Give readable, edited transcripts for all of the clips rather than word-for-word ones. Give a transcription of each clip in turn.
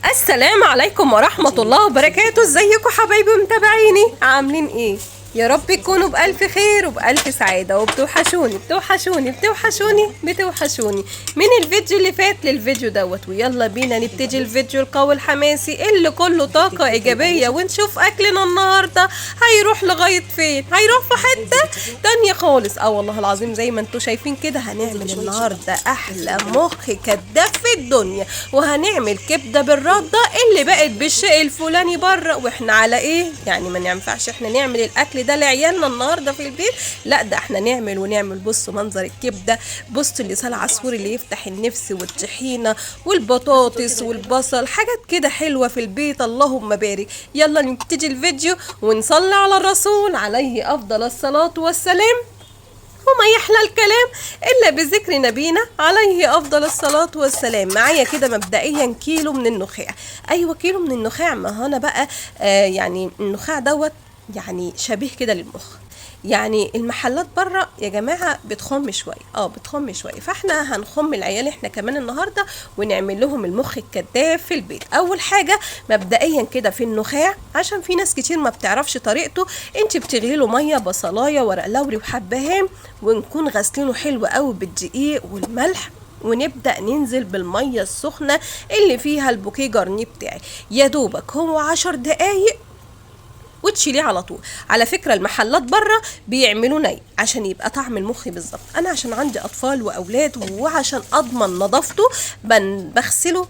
السلام عليكم ورحمة الله وبركاته. ازيكم حبايبي ومتابعيني، عاملين ايه؟ يا رب تكونوا بألف خير وبألف سعادة. وبتوحشوني بتوحشوني بتوحشوني بتوحشوني من الفيديو اللي فات للفيديو دوت. ويلا بينا نبتدي الفيديو القوي الحماسي اللي كله طاقة إيجابية، ونشوف أكلنا النهاردة هيروح لغاية فين، هيروح في حتة تانية خالص. والله العظيم زي ما انتوا شايفين كده هنعمل النهاردة أحلى مخ كداب في الدنيا، وهنعمل كبدة بالردة اللي بقت بالشيء الفلاني بره. واحنا على ايه يعني؟ ما ينفعش احنا نعمل الأكل ده لعيالنا النهارده في البيت، لا ده احنا نعمل ونعمل. بصوا منظر الكبده، بصوا اللسان العصفور اللي يفتح النفس، والطحينه والبطاطس والبصل، حاجات كده حلوة في البيت، اللهم بارك. يلا نبتدي الفيديو ونصلي على الرسول عليه افضل الصلاة والسلام، وما يحلى الكلام الا بذكر نبينا عليه افضل الصلاة والسلام. معايا كده مبدئيا كيلو من النخاع، ايوه كيلو من النخاع. ما هنا بقى يعني النخاع دوت يعني شبيه كده للمخ، يعني المحلات بره يا جماعة بتخم شوية، بتخم شوية، فاحنا هنخم العيال احنا كمان النهارده ونعمل لهم المخ الكداب في البيت. اول حاجة مبدئيا كده في النخاع، عشان في ناس كتير ما بتعرفش طريقته، انت بتغلي له مية، بصلايه، ورق لوري وحبهان، ونكون غاسلينه حلو قوي بالدقيق والملح، ونبدأ ننزل بالمية السخنة اللي فيها ال bouquet garni بتاعي. يا دوبك هو 10 دقايق وتشيليه على طول. على فكرة المحلات بره بيعملوا ني عشان يبقى طعم المخ بالظبط. انا عشان عندي اطفال واولاد وعشان اضمن نظافته بغسله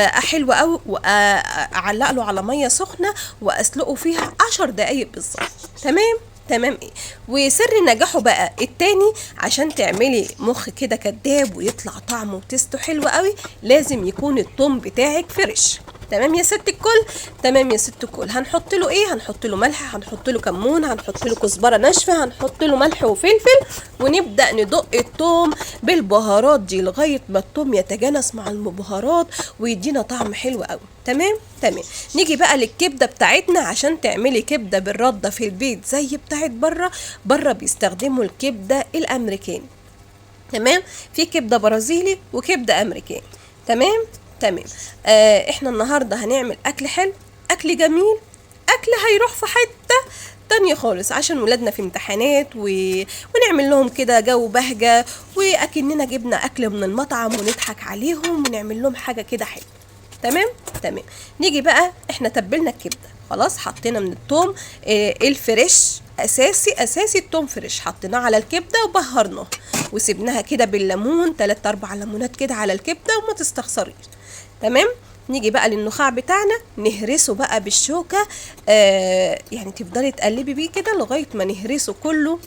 حلو قوي واعلق له على مية سخنة واسلقه فيها 10 دقايق بالظبط. تمام تمام. ايه وسر نجاحه بقى التاني، عشان تعملي مخ كده كداب ويطلع طعمه وتسته حلو قوي، لازم يكون التوم بتاعك fresh. تمام يا ست الكل، تمام يا ست الكل. هنحط له ايه؟ هنحط له ملح، هنحط له كمون، هنحط له كزبره ناشفة، هنحط له ملح وفلفل، ونبدا ندق التوم بالبهارات دي لغاية ما التوم يتجانس مع البهارات ويدينا طعم حلو قوي. تمام تمام. نيجي بقى للكبده بتاعتنا. عشان تعملي كبده بالردة في البيت زي بتاعت بره، بره بيستخدموا الكبده الامريكاني. تمام، في كبده برازيلي وكبده امريكاني. تمام تمام. احنا النهارده هنعمل اكل حلو، اكل جميل، اكل هيروح في حتة تانية خالص، عشان ولادنا في امتحانات ونعمل لهم كده جو بهجة، واكننا جبنا اكل من المطعم ونضحك عليهم ونعمل لهم حاجة كده حلوة. تمام تمام. نيجي بقى، احنا تبلنا الكبده خلاص، حطينا من الثوم ال fresh، اساسي اساسي الثوم fresh، حطيناه على الكبده وبهرناه وسيبناها كده بالليمون، 3 4 ليمونات كده على الكبده وما تستخسريش. تمام. نيجي بقى للنخاع بتاعنا، نهرسه بقى بالشوكة، يعني تفضلي تقلبي بيه كده لغاية ما نهرسه كله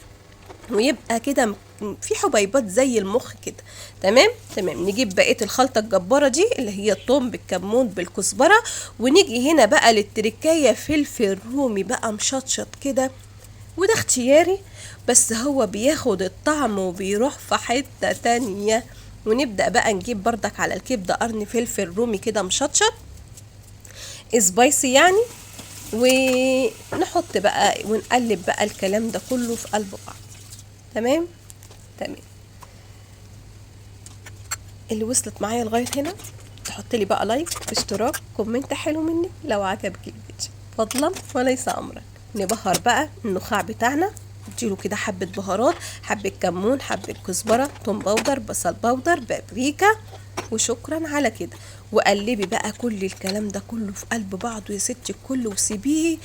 ويبقى كده في حبيبات زي المخ كده. تمام تمام. نجيب بقية الخلطة الجبارة دي اللي هي الثوم بالكمون بالكزبره، ونيجي هنا بقى للتركايه، فلفل رومي بقى مشطشط كده، وده اختياري بس هو بياخد الطعم وبيروح في حتة تانية. ونبدأ بقى نجيب بردك على الكبدة قرن فلفل رومي كده مشطشط spicy يعني، ونحط بقى ونقلب بقى الكلام ده كله في قلب بعض. تمام تمام. اللي وصلت معايا لغاية هنا تحط لي بقى like، اشتراك، comment حلو منك لو عجبك الفيديو، فضلا وليس امرا. نبهر بقى النخاع بتاعنا، اديله كده حبة بهارات، حبة كمون، حبة كزبرة، توم powder، بصل powder، بابريكا، وشكرا على كده. وقلبي بقى كل الكلام ده كله في قلب بعضه يا ستي الكل، وسيبيه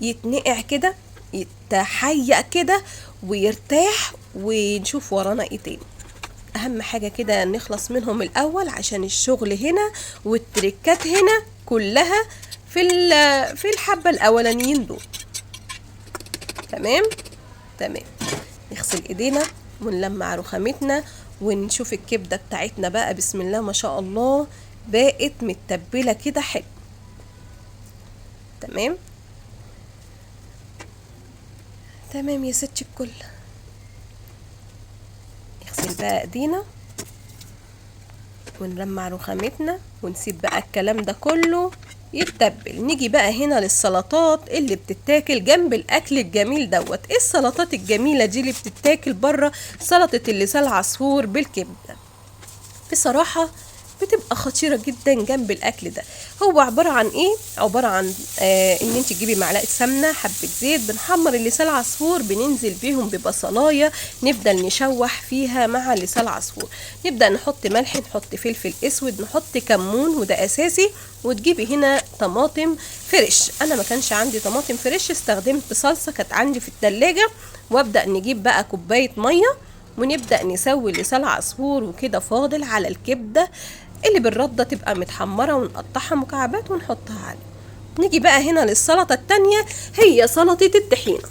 يتنقع كده، يتحيق كده ويرتاح، ونشوف ورانا ايه تاني. اهم حاجة كده نخلص منهم الاول، عشان الشغل هنا والتريكات هنا كلها في الحبة الاولانيين دول. تمام تمام. نغسل ايدينا ونلمع رخامتنا ونشوف الكبده بتاعتنا بقى. بسم الله ما شاء الله، بقت متبله كده حلو. تمام تمام يا ستي الكل. نغسل بقى ايدينا ونلمع رخامتنا ونسيب بقى الكلام ده كله يتبل. نيجي بقى هنا للسلطات اللي بتتاكل جنب الاكل الجميل دوت. ايه السلطات الجميلة دي اللي بتتاكل بره؟ سلطة اللسان العصفور بالكبده. بصراحة بتبقى خطيرة جدا جنب الاكل ده. هو عبارة عن ايه؟ عبارة عن ان انت تجيبي معلقه سمنه، حبه زيت، بنحمر اللسان عصفور، بننزل بيهم ببصلايه، نفضل نشوح فيها مع لسان عصفور، نبدا نحط ملح، نحط فلفل اسود، نحط كمون وده اساسي، وتجيبي هنا طماطم fresh. انا ما كانش عندي طماطم fresh، استخدمت صلصه كانت عندي في التلاجة. وابدا نجيب بقى كوباية مية ونبدا نسوي لسان عصفور وكده. فاضل على الكبده اللي بالردة تبقى متحمره ونقطعها مكعبات ونحطها عليه. نيجي بقى هنا للسلطة التانية، هي سلطة الطحينه.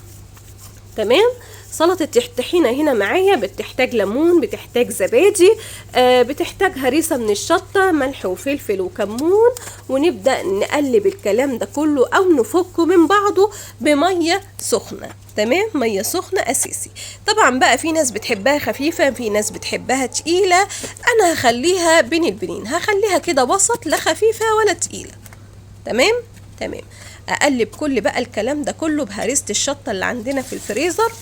تمام، سلطة الطحينه هنا معايا بتحتاج ليمون، بتحتاج زبادي، بتحتاج هريسه من الشطه، ملح وفلفل وكمون، ونبدا نقلب الكلام ده كله او نفكه من بعضه بميه سخنة. تمام، مية سخنة اساسي. طبعا بقى في ناس بتحبها خفيفة، في ناس بتحبها تقيلة، انا هخليها بين البنين، هخليها كده وسط، لا خفيفة ولا تقيلة. تمام تمام. اقلب كل بقى الكلام ده كله بهريسه الشطه اللي عندنا في الفريزر،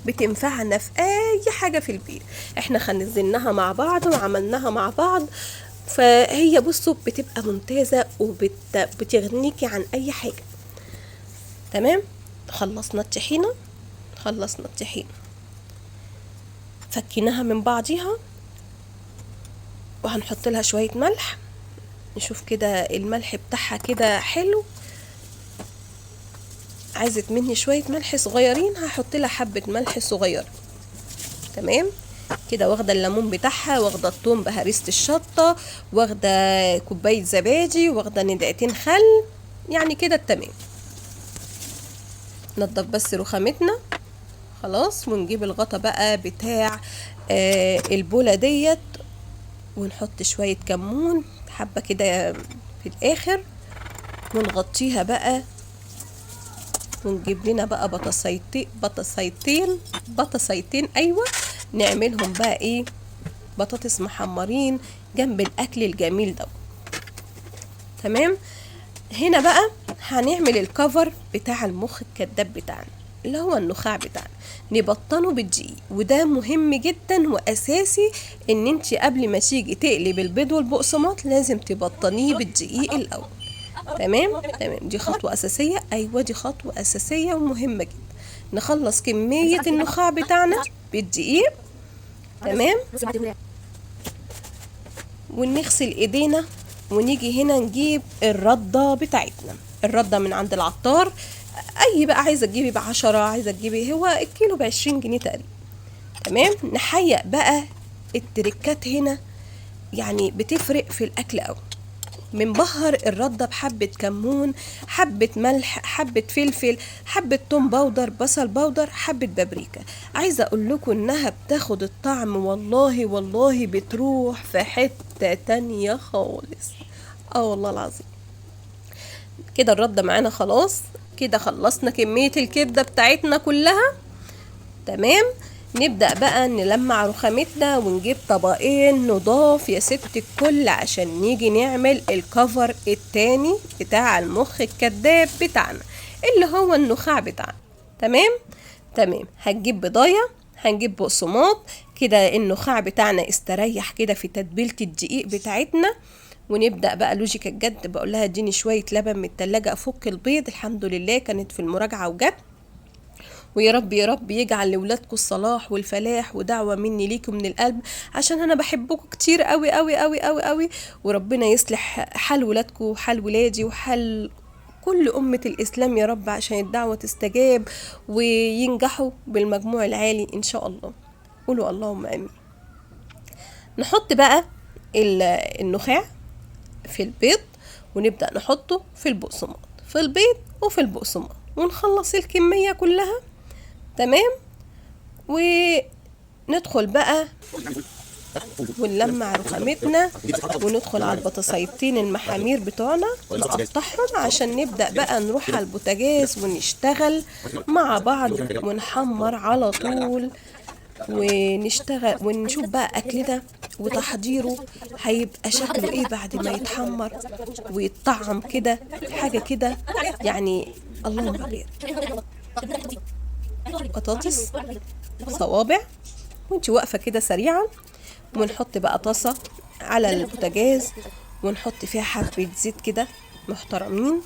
بتنفعنا في اي حاجة في البيت، احنا خنزلناها مع بعض وعملناها مع بعض، فهي بصوا بتبقى ممتازة وبتغنيكي عن اي حاجة. تمام، خلصنا الطحينه، خلصنا الطحينه، فكيناها من بعضيها، وهنحط لها شوية ملح، نشوف كده الملح بتاعها كده حلو. عايزت مني شوية ملح صغيرين، هحط لها حبه ملح صغيرة. تمام كده، واخده الليمون بتاعها، واخده الثوم بهريسه الشطه، واخده كوباية زبادي، واخده ندعتين خل، يعني كده التمام. نضف بس رخامتنا خلاص، ونجيب الغطا بقى بتاع البوله ديت، ونحط شوية كمون حبه كده في الاخر، ونغطيها بقى، ونجيب لنا بقى بطاطسيتين ايوه، نعملهم بقى ايه، بطاطس محمرين جنب الاكل الجميل ده. تمام، هنا بقى هنعمل الكفر بتاع المخ الكداب بتاعنا اللي هو النخاع بتاعنا، نبطنه بالدقيق، وده مهم جدا واساسي، ان انت قبل ما تيجي تقلب البيض والبقسماط لازم تبطنيه بالدقيق الاول. تمام تمام، دي خطوة اساسية، ايوه دي خطوة اساسية ومهمة جدا. نخلص كمية النخاع بتاعنا بالدقيق. تمام، ونغسل ايدينا، ونيجي هنا نجيب الردة بتاعتنا، الردة من عند العطار، اي بقى عايزه تجيبي ب10، عايزه تجيبي، هو الكيلو ب20 جنيه تقريبا. تمام، نحيق بقى التركات هنا، يعني بتفرق في الاكل قوي. بنبهر الردة بحبة كمون، حبة ملح، حبة فلفل، حبة توم powder، بصل powder، حبة بابريكا. عايزة اقول لكم انها بتاخد الطعم والله والله بتروح في حتة تانية خالص، والله العظيم. كده الردة معانا خلاص، كده خلصنا كمية الكبدة بتاعتنا كلها. تمام، نبدأ بقى نلمع رخامتنا ونجيب طبقين نضاف يا ست الكل، عشان نيجي نعمل الكفر التاني بتاع المخ الكداب بتاعنا اللي هو النخاع بتاعنا. تمام تمام، هنجيب بضاية، هنجيب بقسماط كده، النخاع بتاعنا استريح كده في تتبيلة الدقيق بتاعتنا. ونبدأ بقى لوجيكا الجد، بقول لها اديني شوية لبن من التلاجة افك البيض، الحمد لله كانت في المراجعة وجت. ويا رب يا رب يجعل لولادكم الصلاح والفلاح، ودعوة مني ليكم من القلب، عشان انا بحبكم كتير قوي قوي قوي قوي قوي، وربنا يصلح حال ولادكم وحال ولادي وحال كل أمة الإسلام يا رب، عشان الدعوة تستجاب وينجحوا بالمجموع العالي إن شاء الله. قولوا اللهم آمين. نحط بقى النخاع في البيض، ونبدأ نحطه في البقسماط، في البيض وفي البقسماط، ونخلص الكمية كلها. تمام، وندخل بقى ونلمع رخامتنا، وندخل على البطاطسيتين المحامير بتوعنا نقطعهم، عشان نبدأ بقى نروح على البوتاجاز ونشتغل مع بعض ونحمر على طول ونشتغل ونشوف بقى أكلنا وتحضيره هيبقى شكله ايه بعد ما يتحمر ويتطعم كده، حاجة كده يعني اللهم بارك. بطاطس صوابع وانت واقفة كده سريعا. ونحط بقى طاسة على البوتاجاز، ونحط فيها حبة زيت كده محترمين،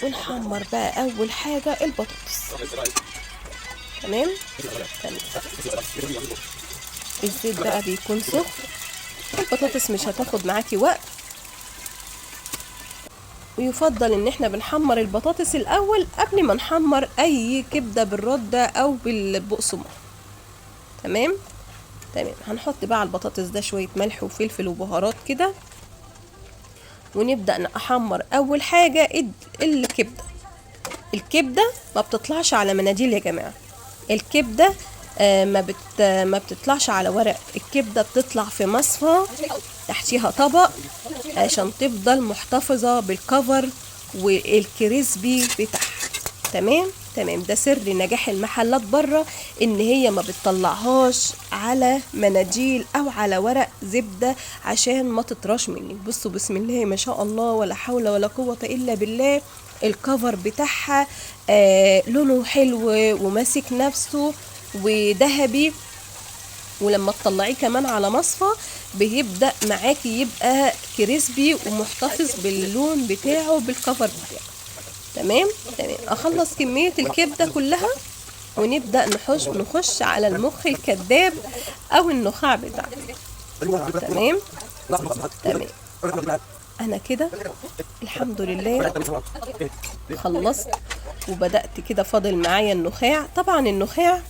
ونحمر بقى اول حاجة البطاطس. تمام تمام. الزيت بقى بيكون سخن، البطاطس مش هتاخد معاكي وقت، ويفضل ان احنا بنحمر البطاطس الاول قبل ما نحمر اي كبدة بالردة او بالبقسماط. تمام تمام. هنحط بقى على البطاطس ده شوية ملح وفلفل وبهارات كده، ونبدأ نحمر اول حاجة الكبدة. الكبدة ما بتطلعش على مناديل يا جماعة، الكبدة ما بتطلعش على ورق، الكبدة بتطلع في مصفى تحتيها طبق عشان تفضل محتفظة بالكفر والكريسبي بتاعها. تمام تمام. ده سر نجاح المحلات بره، ان هي ما بتطلعهاش على مناديل او على ورق زبدة عشان ما تطرش منك. بصوا بسم الله ما شاء الله ولا حول ولا قوة الا بالله، الكفر بتاعها لونه حلو وماسك نفسه وذهبي، ولما تطلعيه كمان على مصفى بيبدأ معاكي يبقى كريسبي ومحتفظ باللون بتاعه بالكفر بتاعه. تمام تمام. اخلص كمية الكبدة كلها ونبدأ نخش على المخ الكذاب او النخاع بتاعنا. تمام تمام. انا كده الحمد لله خلصت وبدأت كده، فاضل معايا النخاع. طبعا النخاع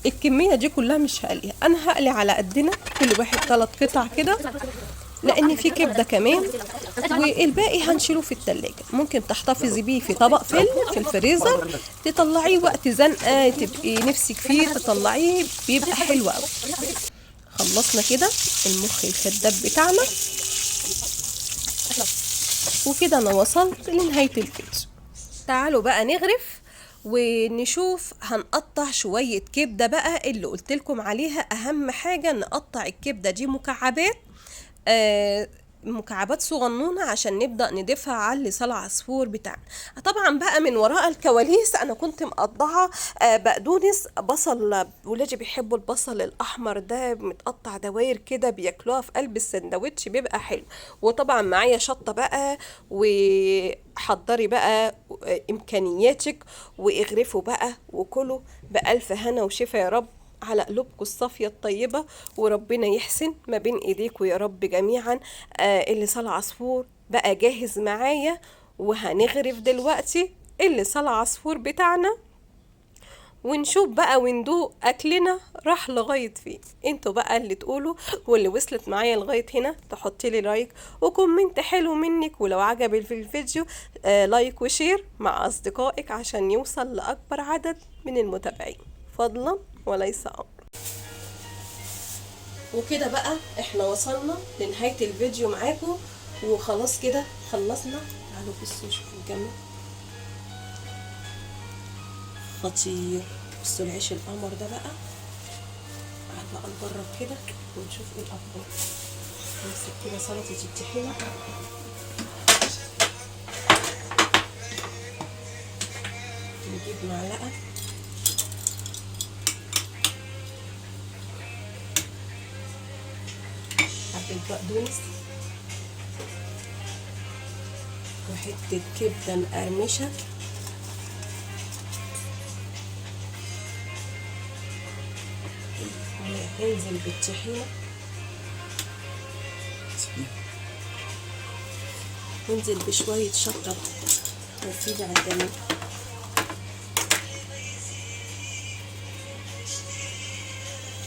الكمية دي كلها مش هقليها، انا هقلي على قدنا، كل واحد 3 قطع كده، لان في كبدة كمان، والباقي هنشيله في التلاجة. ممكن تحتفظي بيه في طبق فل في الفريزر، تطلعيه وقت زنقة تبقي نفسك فيه تطلعيه، بيبقى حلو قوي. خلصنا كده المخ الكداب بتاعنا، وكده انا وصلت لنهاية الفيديو. تعالوا بقى نغرف ونشوف هنقطع شوية كبدة بقى اللي قلتلكم عليها. اهم حاجة نقطع الكبدة دي مكعبات، مكعبات صغنونة عشان نبدأ نضيفها على لسان العصفور بتاعنا. طبعا بقى من وراء الكواليس انا كنت مقطعة بقدونس، بصل، ولادي بيحبوا البصل الاحمر ده متقطع دواير كده، بياكلوها في قلب السندوتش بيبقى حلو. وطبعا معايا شطة بقى، وحضري بقى امكانياتك واغرفوا بقى وكلوا بألف هنا وشفا يا رب على قلوبكم الصافية الطيبة، وربنا يحسن ما بين ايديكم يا رب جميعا. اللي صلع عصفور بقى جاهز معايا، وهنغرف دلوقتي اللي صلع عصفور بتاعنا، ونشوف بقى وندوق اكلنا راح لغاية فين. انتوا بقى اللي تقولوا، واللي وصلت معايا لغاية هنا تحطي لي like و comment حلو منك، ولو عجبك في الفيديو like و share مع اصدقائك عشان يوصل لاكبر عدد من المتابعين، فضلا وليس امر. وكده بقى احنا وصلنا لنهاية الفيديو معاكم، وخلاص كده خلصنا. تعالوا بصوا شوفوا الجمال خطير. بصوا العيش القمر ده بقى، تعالوا بقى نجرب كده ونشوف ايه الاخبار. نمسك كده سلطة الطحينة، نجيب معلقة حبة بقدونس وحتة كبدة مقرمشة، وننزل بالطحينة، ننزل بشوية شطة مفيدة على الجنب.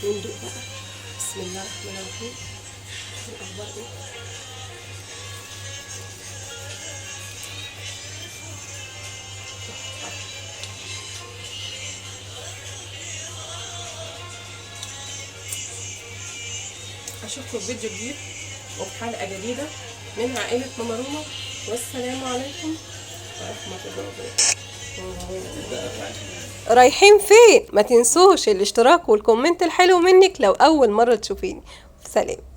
وندوق بقى. بسم الله الرحمن الرحيم. الأخبار إيه؟ أشوفكم في فيديو جديد وفي حلقة جديدة من عائلة ماما روما، والسلام عليكم ورحمة الله وبركاته. رايحين فين؟ ما تنسوش الاشتراك وال comment الحلو منك لو أول مرة تشوفيني. سلام.